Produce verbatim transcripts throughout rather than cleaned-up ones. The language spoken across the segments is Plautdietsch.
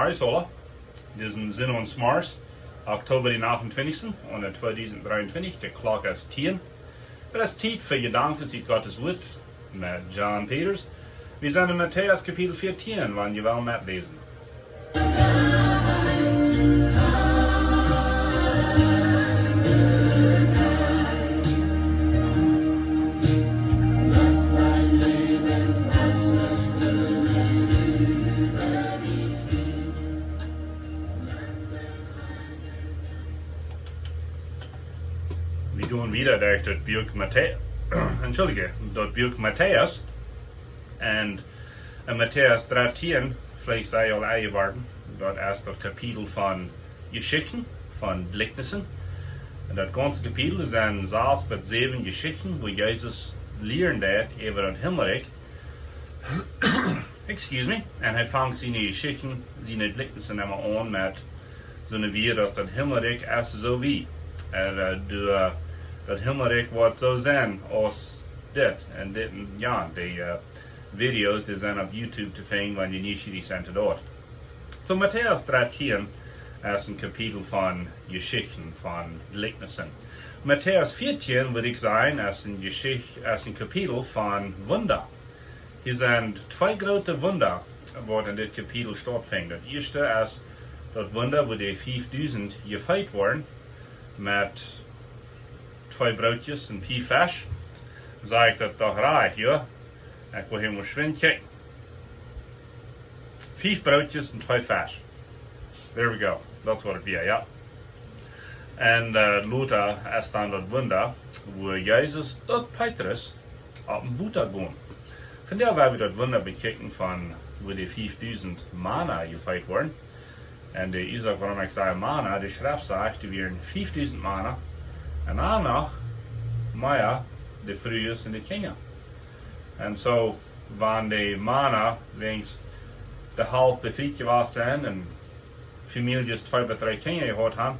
Hoi aula. Dit es een Sindach Mars, Oktoba dän achtentwintichsten, un tweedusent dreeuntwintich, de Klock es tieen. Daut es Tiet fa Jedanken ut Gottes Wort met John Peters. Wie sent en Matäus Kapitel vieetieen, wan jie wellen metläsen. Wie doonen wieda derch daut Buak Matä-, entschuldige, daut Buak Matäus. Un en Matäus dreetieen, veleicht sie jie aul enjeworden, daut es daut Kapitel von Jeschichten, von Jlikjnissen. Un daut gaunze Kapitel sent sas bat säwen Jeschichten, wua Jesus lieren deed äwa daut Himmelrikj. Excuse me. Un hee fangt siene Jeschichten, siene Jlikjnissen emma aun met soone Wieed aus daut Himmelrikj es soo aus. Un, äh, de, äh, daut Himmelrikj woat soo sennen aus dit. Un dit, jo, dee, äh, Videos, dee sent opp YouTube to finjen, wan jie nieschierich sent doa. Soo, Matäus dreetieen es een Kapitel von Jeschichten, von Jlikjnissen. Matäus vieetieen, wudd ekj sajen, es een Jeschicht-, es een Kapitel von Wunda. Hia sent twee groote Wunda, waut en dit Kapitel stautfinjen. Daut ieeschte es daut Wunda, wua dee fiefdusent jefeet worden met twee Brootjes un fief Fesch. Saj ekj daut doch rajcht, jo? Ekj well hia mau schwind kjikjen. Fief Brootjes un twee Fesch. There we go. That's what it be, jo. Un, äh, lota es dan daut Wunda, wua Jesus un Petrus opp daut Wota gonen. Vondoag woa wie daut Wunda bekjikjen von wua dee fiefdusent Mana jefeet worden. Un de Uasoak, wuarom ekj saj Mana, de Schreft sajcht, doa wieren fiefdusent Mana. Un dan noch mea de Frues un de Kjinja. Un soo, wan de Mana weens de Halft befriet jewast sent un Famieljes twee bat dree Kjinja jehaut han,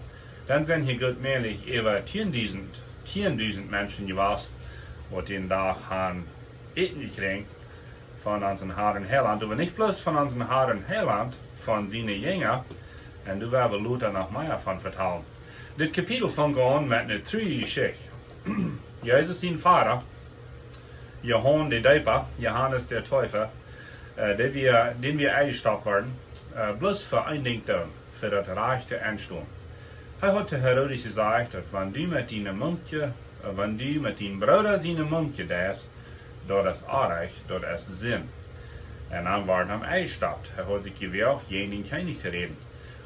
dan sent hia goot mäajlich äwa tieendusent, tieendusent Menschen jewast, waut dän Dach han Äten jekjräajen von onsen Harn un Heilaunt, oba nich bloos von onsen Harn un Heilaunt, von siene Jinja. Un doa woa wie lota noch mea von vetalen. Dit Kapitel fangt aun met eene trurje Jeschicht. Jesus sien Voda, Johanes de Deepa, Johanes de Deepa, äh, dee wia, dän wia enjestoppt worden, äh, bloos fa een Dinkj doonen, fa daut rajchte Enstonen. Hee haud to Herodes jesajcht, daut wan du met diene Mumkje, äh, wan du met dien Brooda siene Mumkje deist, daut es onrajcht, daut es Sind. Un dan wort hee enjestoppt. Hee haud sikj jewoacht, jäajen dän Kjennich to räden.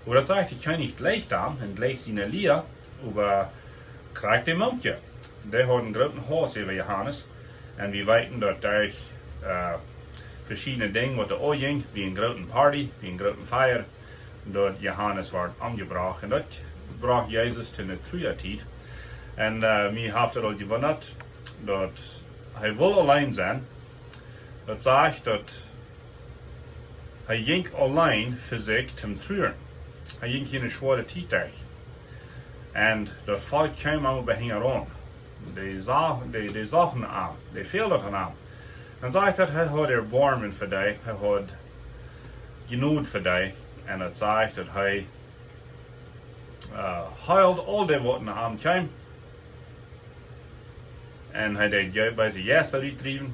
Oba daut sajcht de Kjennich jlikj dan, un jlikj siene Lia, oba krakjt de Mumkje. Dee haud een grooten Hauss äwa Johanes. Un wie weeten daut derch, äh, veschiedne Dinja, waut doa aunjinkj, wia eene groote Party, wia eene groote Fia, daut Johanes wort omjebrocht. Un daut brocht Jesus to eene Truatiet. Un, äh, mie haft daut aul jewundat, daut hee wull auleen sennen. Daut sajcht, daut hee jinkj auleen fa sikj toom truaren. Hee jinkj eene schwoare Tiet derch. Un daut Volkj kjeem am hinjaraun. Dee sa-, dee, dee sochten am, dee fäld daut aun am. Dan sajcht daut, hee haud Erboarmen fa dee, hee haud Jnod fa dee. Un daut sajcht, daut hee, äh, heeld aul dee, waut no am kjeemen. Un hee deed je-, beese Jeista utdriewen.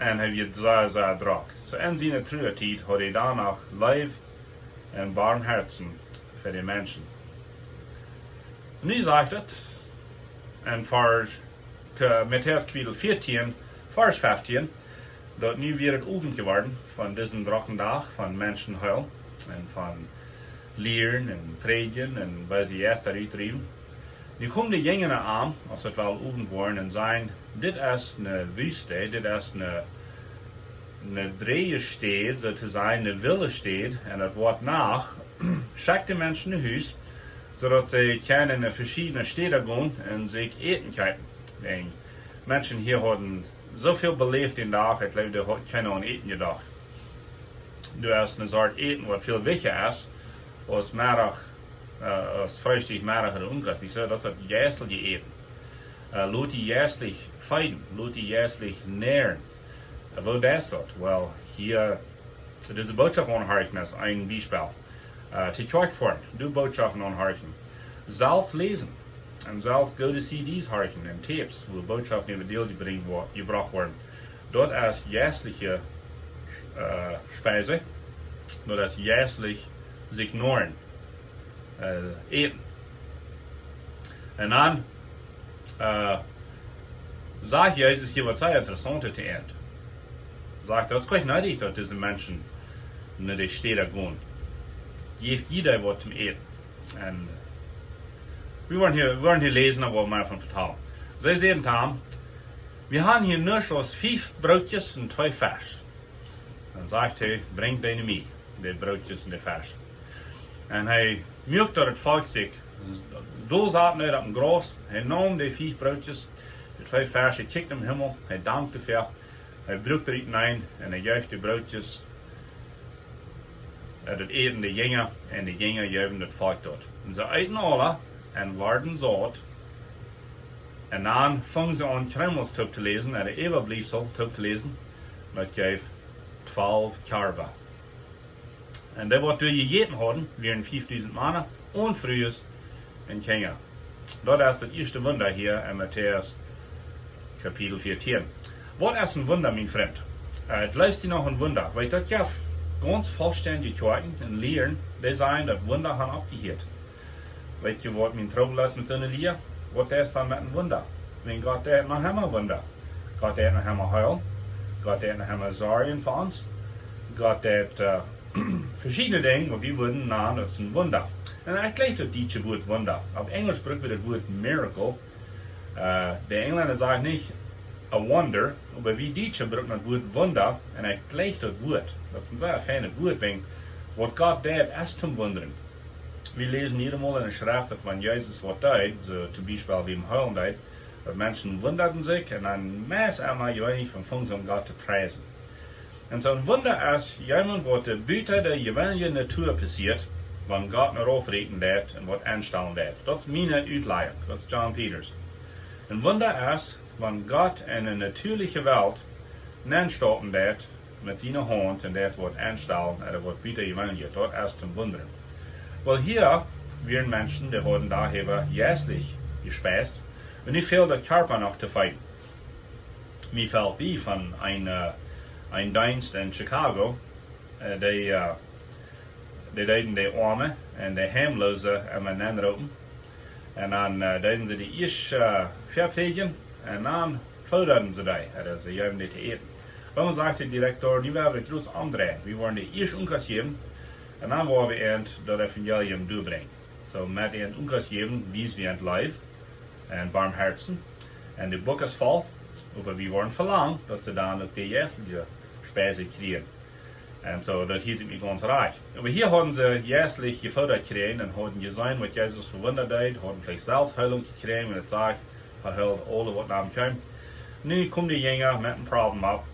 Un hee wia sea, sea drock. Soo en siene Truatiet haud hee dan noch Leew un Barmhoaten fa de Menschen. Nu sajcht et en Varsch, äh, Matäus Kapitel vieetieen, Varsch feftieen, daut nu wia et Owent jeworden von disen drocken Dach von Menschen heelen un von lieren un prädjen un beese Jeista utdriewen. Nu kjeemen de Jinja no am, aus et woll Owent wort, un säden: "Dit es eene Wüste, dit es eene, eene dreeje Staut, soo to sajen, eene wille Staut, un et woat Nacht. Schekjt de Menschen no Hus, soo daut see kjennen en veschiedne Städa gonen un sikj Äten kjeepen." De Menschen hia hauden soo väl beläft dän Dach, ekj jleew, dee hauden kjeen aun Äten jedocht. Doa es eene Sort Äten, waut väl wichtja es aus Meddach, äh, aus Freestikj, Meddach ooda Owentkost. Nich soo, daut es daut jeistelje Äten. Äh, lot die jeistlich feeden, lot die jeistlich nähren. Äh, woo deist daut? Well, hia Dise Bootschoft aunhorchen es een Biespel. Äh, to Kjoakj foaren, dee Bootschoften aunhorchen. Selfst läsen. Un selfst goode C Ds horchen un Tapes, wua Bootschoft äwa Deel jebrinjt wo-, jebrocht woaren. Daut es jeistliche, äh, Speise. Daut es jeistlich sikj noaren, äh, äten. Un dan, äh, sajcht Jesus hia waut sea Interessauntet to an. Sajcht, daut es goanich needich, daut dise Menschen no de Städa gonen. Jeft jieda waut to äten. Un wie woaren hia, wie woaren hia läsen, oba mea von vetalen. See säden to am: "Wie haben hia nuscht aus fief Brootjes un twee Fesch." Dan sajcht hee: "Brinjt dee no mie, de Brootjes un de Fesch." Un hee muak daut daut Volkj sikj dol saut, nich opp daut Graus. Hee neem de fief Brootjes, de twee Fesch, hee kjikjt nom Himmel, hee dankt doafäa, hee bruak daut eent un hee jeef de Brootjes, äh, daut Äten de Jinja, un de Jinja jeewen daut Volkj daut. Un see eeten aula un worden saut. Un dan fungen see aun Kjreemels toop to läsen, un de Äwabliefsel toop to läsen. Daut jeef twalf Kjarwa. Un dee waut doa jejäten hauden, wieren fiefdusent Mana, un Frues un Kjinja. Daut es daut ieeschte Wunda hia en Matäus Kapitel vieetieen. Waut es een Wunda, mien Frint? Äh, jleefst du noch aun Wunda? Wiels daut jeft gaunz vollstendje Kjoakjen un Lieren, dee sajen daut Wunda han oppjehieet. Weet jie waut mien Trubbel es met soone Lia? Waut es dan met een Wunda? Wan Gott deit noch emma Wunda. Gott deit noch emma heelen. Gott deit noch emma sorjen fa ons. Gott deit, äh, veschiedne Dinja, waut wie wudden nanen, daut es een Wunda. Un ekj jleich daut dietsche Wuat Wunda. Opp Enjelsch bruck wie daut Wuat miracle. Äh, de Enjlenda sajen nich a wonder, oba wie Dietsche brucken daut Wuat Wunda. Un ekj jleich daut Wuat. Daut es een sea feinet Wuat, wiels waut Gott deit, es toom wundren. Wie läsen jiedatmol en de Schreft, daut wan Jesus waut deed, soo toom Biespel wäm heelen deed, daut Menschen wundaden sikj un dan meist emma jeweenlich aunfungen see Gott to priesen. Un soon Wunda es jemaunt, waut de buta de jeweenelje Natua passieet, wan Gott no rauf räten deit un waut aunstalen deit. Daut es miene Utlajunk, daut es John Peters. Een Wunda es, wan Gott en de natieelje Welt nenstaupen deit met siene Haunt un deit waut aunstalen, ooda waut buta jeweeneljet. Daut es toom wundren. Well, hia wieren Menschen, dee hauden doaräwa jeistlich jespeist. Un nu fäld daut Kjarpa noch to feeden. Mie felt bie von een, äh, een Deenst en Chicago, äh, dee, äh, dee deeden de Oame un de Heimloose emma nenroopen. Un dan, äh, deeden see dee ieescht, äh, veprädjen un dan foodaden see dee, ooda see jeewen dee to äten. Oba dan sajcht de Direkta: "Nu woa wie daut jrods omdreien. Wie woaren dee ieescht Unkost jäwen un dan woa wie an daut Evangelium doabrinjen." Soo met an Unkost jäwen wies wie an Leew un Barmhoaten. Un de Buak es voll, oba wie woaren velangen, daut see dan uk de jeistelje Speise kjrieen. Un soo, daut hieet sikj nich gaunz rajcht. Oba hia hauden see jeistlich jefoodat jekjräajen un hauden jeseenen, waut Jesus fa Wunda deed, hauden veleicht selfst Heelunk jekjräajen, un daut sajcht, hee heeld aule, waut no am kjeemen. Nu kjeemen de Jinja met een Problem opp.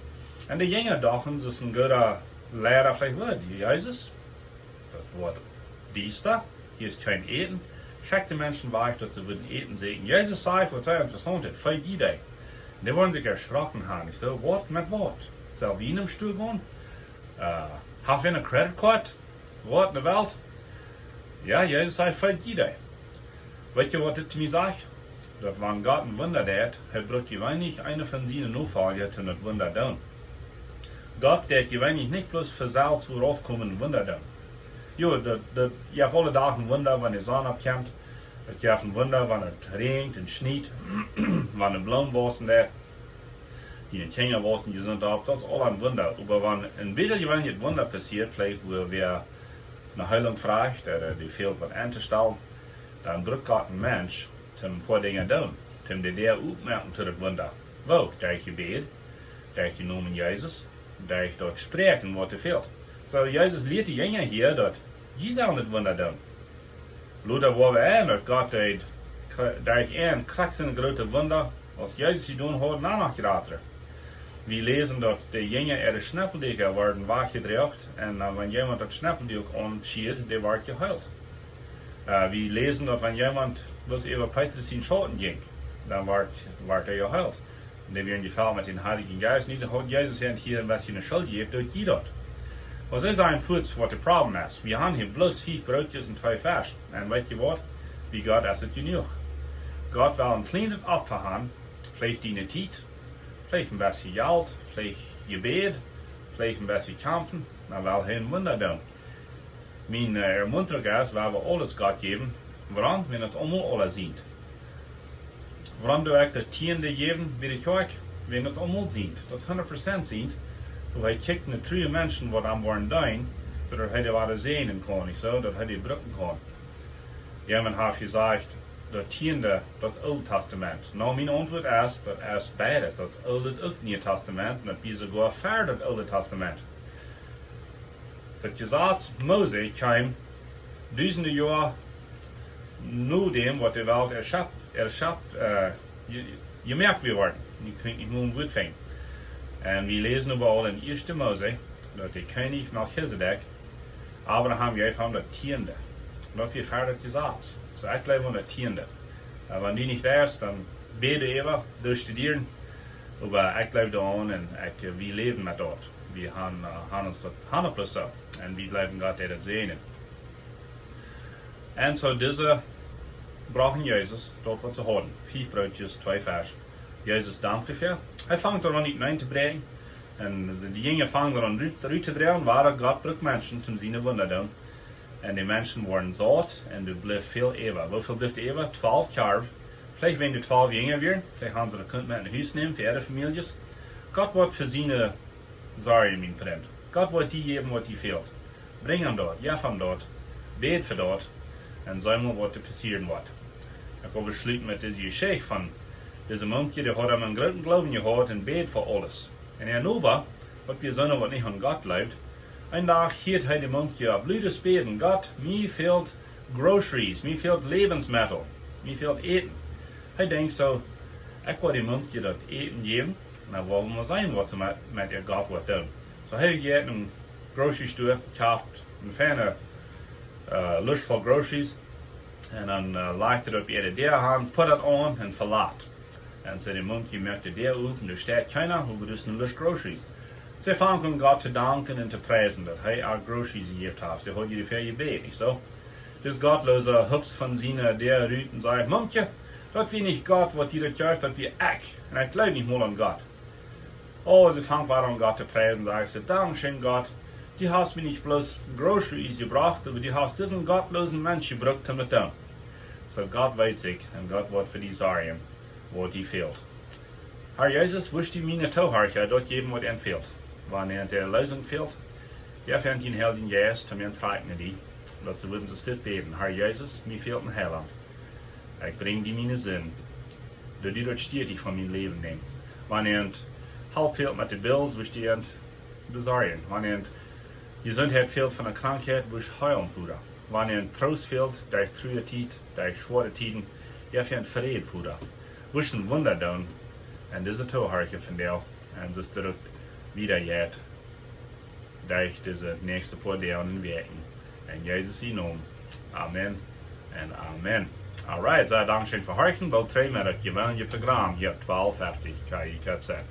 Un de Jinja dochten, daut es een gooda Liera veleicht wudd. Jesus, daut woat diesta, hia es kjeen Äten. Schekjt de Menschen wajch, daut see wudden Äten sieekjen. Jesus säd, waut sea interessaunt es, feed jie dee. Un dee woaren sikj erschrocken haben. Ekj säd: "Waut, met waut? Sell wie en dän Stua gonen? Äh, hab wie ne Credit Card? Waut enne Welt?" Jo, Jesus säd: "Feed jie dee." Weet jie, waut dit to mie sajcht? Daut wan Gott een Wunda deit, hee brukt jeweenlich eenen von siene Nofolja toom daut Wunda doonen. Gott deit jeweenlich nich bloos fa selfst wua raufkomen un Wunda doonen. Jo, daut, daut, jie haben aule Doag een Wunda, wan de Sonn oppkjemt. Daut jeft een Wunda, wan et räajent un schniet, wan de Bloom wausen deit, diene Kjinja wausen jesunt opp, daut es aul een Wunda. Oba wan een bät jeweenlich een Wunda passieet, veleicht wua wäa no Heelunk froacht, ooda dee fält waut aun to stalen, dan brukt Gott een Mensch, toom een poa Dinja doonen, toom de Däa opmoaken to daut Wunda. Woo? Derch Jebäd, derch dän Nomen Jesus, derch daut Spräakjen, waut doa fält. Soo, Jesus lieet de Jinja hia, daut jie sellen daut Wunda doonen. Lota woa wie aun, daut Gott deed kr-, derch an krakjt soone groote Wunda, aus Jesus jedonen haud, un noch jratre. Wie läsen, daut de Jinja äare Schneppeldieekja worden wajchjedroagen, un, äh, wan jemaunt daut Schneppeldieekj aunschieed, dee wort jeheelt. Äh, wie läsen, daut wan jemaunt bloos äwa Petrus sien Schauten jinkj, dan wort, wort hee jeheelt. Un dee wieren jefelt met dän Heiljen Jeist. Nu haud Jesus an hia een bät ne Schult jejäft, daut hee daut. Well, see sajen fuaz waut de Problem es. Wie haben hia bloos fief Brootjes un twee Fesch. Un weet jie waut? Bie Gott es et jenuach. Gott well een kjlienet Opfa haben, veleicht diene Tiet, veleicht een bät Jelt, veleicht Jebäd, veleicht een bät kjamfen, dan well hee een Wunda doonen. Mien Ermuntrunk es, wan wie aules Gott jäwen, wuarom? Wan ons aulemol aules sent. Wuarom doo ekj daut Tieende jäwen bie de Kjoakj? Wan ons aulemol sent. Daut es hundat Prozent sent. Oba hee kjikjt no true Menschen waut am woaren deenen, soo daut hee dee woaren säajnen kaun, nich soo, daut hee dee brucken kaun. Jemaunt haft jesajcht, daut Tieende, daut es Oolt Tastament. Nu, mien Auntwuat es, daut es beides. Daut es Oolt un Nieet Tastament, un daut es soogoa ver daut Oole Tastament. Daut Jesaz Mose kjeem dusende Joa no däm waut de Welt erschaft, erschaft, äh, je-, jemoakt wia worden. Jie kjennen nich mol een Wuat finjen. Un wie läsen äwa aul en ieeschte Mose, daut de Kjennich Melchisedek, Abraham jeef am daut Tieende. Daut wia ver daut Jesaz. Soo, ekj jleew aun daut Tieende. Äh, wan du nich deist, dan bäd äwa, doo studieren. Oba ekj jleew doaraun un ekj, äh, wie läwen met daut. Wie haben, äh, haben ons daut, haben daut bloos soo. Un wie jleewen Gott, dee daut säajnen. Un soo dise brochten Jesus daut waut see hauden. Fief Brootjes, twee Fesch. Jesus dankt doafäa. Hee fangt aun, nich nenn to bräakjen. Un de Jinja fangen aun rut, rut to droagen, wua Gott brukt Menschen toom siene Wunda doonen. Un de Menschen worden saut un doa blift väl äwa. Woo väl blift äwa? Twalf Kjarw. Veleicht wan doa twalf Jinja wieren, veleicht haben see daut kunt met no Hus nämen fa äare Famieljes. Gott woat fa siene sorjen, mien Frint. Gott woat die jäwen waut die fält. Brinj am daut, jeff am daut, bäd fa daut, un see mol waut doa passieren woat. Ekj well beschluten met dise Jeschicht von dise Mumkje, dee haud een grooten Gloowen jehaut un bäd fa aules. Un äa Noba, waut wia soon waut nich aun Gott jleewd, een Dach hieed hee de Mumkje opp ludes bäden: Gott, mie fält groceries, mie fält Läwensmeddel, mie fält Äten. Hee denkjt soo: Ekj woa de Mumkje daut Äten jäwen, un dan woa wie mol seenen waut see met, met äa Gott woat doonen. Soo hee jeit no de Grocery Store, kjeeft eene feine, äh, Lust voll Groceries, un dan, äh, lajcht hee daut bie äare Däa aun, put daut aun un velat. Un see, de Mumkje moakt de Däa op un doa steit kjeena, oba doa es ne Lust Groceries. See fangt aun Gott to danken un to priesen, daut hee äa Groceries jejäft haft. See haud doafäa jebät, nich soo? Dis Gottloosa hupst von siene Däa rut un sajcht: Mumkje, daut wia nich Gott waut die daut jeef, daut wia ekj. Un ekj jleew nich mol aun Gott. Oh, see fangt wada aun Gott to priesen, sajcht see: Dankscheen, Gott, du hast mie nich bloos Groceries jebrocht, oba du hast disen gottloosen Mensch jebrukt toom daut doonen. Soo Gott weet sikj un Gott woat fa die sorjen, waut die fält. Herr Jesus, wurscht du miene Toohorcha daut jäwen waut an fält. Wan an de Erleesunk fält, jeff an dienen Heiljen Jeist toom an trakjen no die, daut see wudden soo stell bäden: Herr Jesus, mie fält een Heilaunt. Ekj brinj die miene Sind. Doo du daut Stieetje von mien Läwen nämen. Wan an Help fält met de Bills, wurscht du an besorjen. Wan an Jesuntheit fält von de Krankheit, wurscht heelen, Voda. Wan an Troost fält derch trurje Tiet, derch schwoare Tieden, jeff an Fräd, Voda. Wurscht een Wunda doonen en dise Toohorcha vondoag, un see drukjt wieda jeit derch dise näakjste poa Doag un Wäakjen. En Jesus sienen Nomen. Amen un amen. Alright, soo, dankscheen fa horchen. Boolt trigj met daut jeweenelje Program hia opp twalf feftich K I K Z.